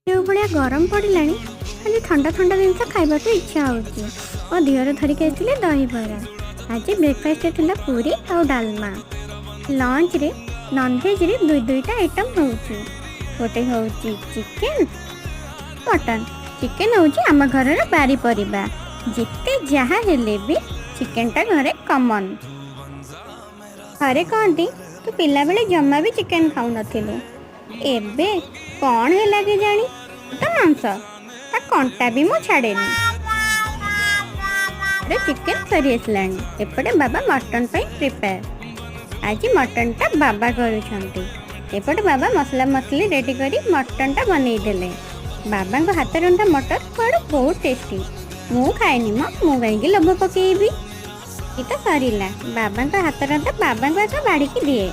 ଯେଉଁ ଭଳିଆ ଗରମ ପଡ଼ିଲାଣି, ଖାଲି ଥଣ୍ଡା ଥଣ୍ଡା ଜିନିଷ ଖାଇବାକୁ ଇଚ୍ଛା ହେଉଛି। ମୋ ଦିଅର ଧରିକି ଆସିଥିଲେ ଦହିବରା। ଆଜି ବ୍ରେକଫାଷ୍ଟରେ ଥିଲା ପୁରୀ ଆଉ ଡାଲମା। ଲଞ୍ଚରେ ନନଭେଜରେ ଦୁଇ ଦୁଇଟା ଆଇଟମ୍ ହେଉଛି। ଗୋଟେ ହେଉଛି ଚିକେନ୍, ମଟନ୍। ଚିକେନ୍ ହେଉଛି ଆମ ଘରର ବାରି ପରିବା। ଯେତେ ଯାହା ହେଲେ ବି ଚିକେନଟା ଘରେ କମନ୍। ଘରେ କହନ୍ତି, ତୁ ପିଲାବେଳେ ଜମା ବି ଚିକେନ୍ ଖାଉନଥିଲୁ, ଏବେ କ'ଣ ହେଲା କେଜାଣି? ତ ମାଂସ ତା କଣ୍ଟା ବି ମୁଁ ଛାଡ଼େନି। ଚିକେନ୍ ସରି ଆସିଲାଣି। ଏପଟେ ବାବା ମଟନ୍ ପାଇଁ ପ୍ରିପେୟାର। ଆଜି ମଟନ୍ଟା ବାବା କରୁଛନ୍ତି। ଏପଟେ ବାବା ମସଲା ମସଲି ରେଡ଼ି କରି ମଟନ୍ଟା ବନେଇଦେଲେ। ବାବାଙ୍କ ହାତ ରନ୍ଧା ମଟନ୍ କୁଆଡ଼ୁ ବହୁତ ଟେଷ୍ଟି। ମୁଁ ଖାଏନି ମ, ମୁଁ କାହିଁକି ଲୋଭ ପକେଇବି? ଏ ତ ସରିଲା। ବାବାଙ୍କ ହାତ ରନ୍ଧା ବାବାଙ୍କୁ ଆଗ ବାଢ଼ିକି ଦିଏ।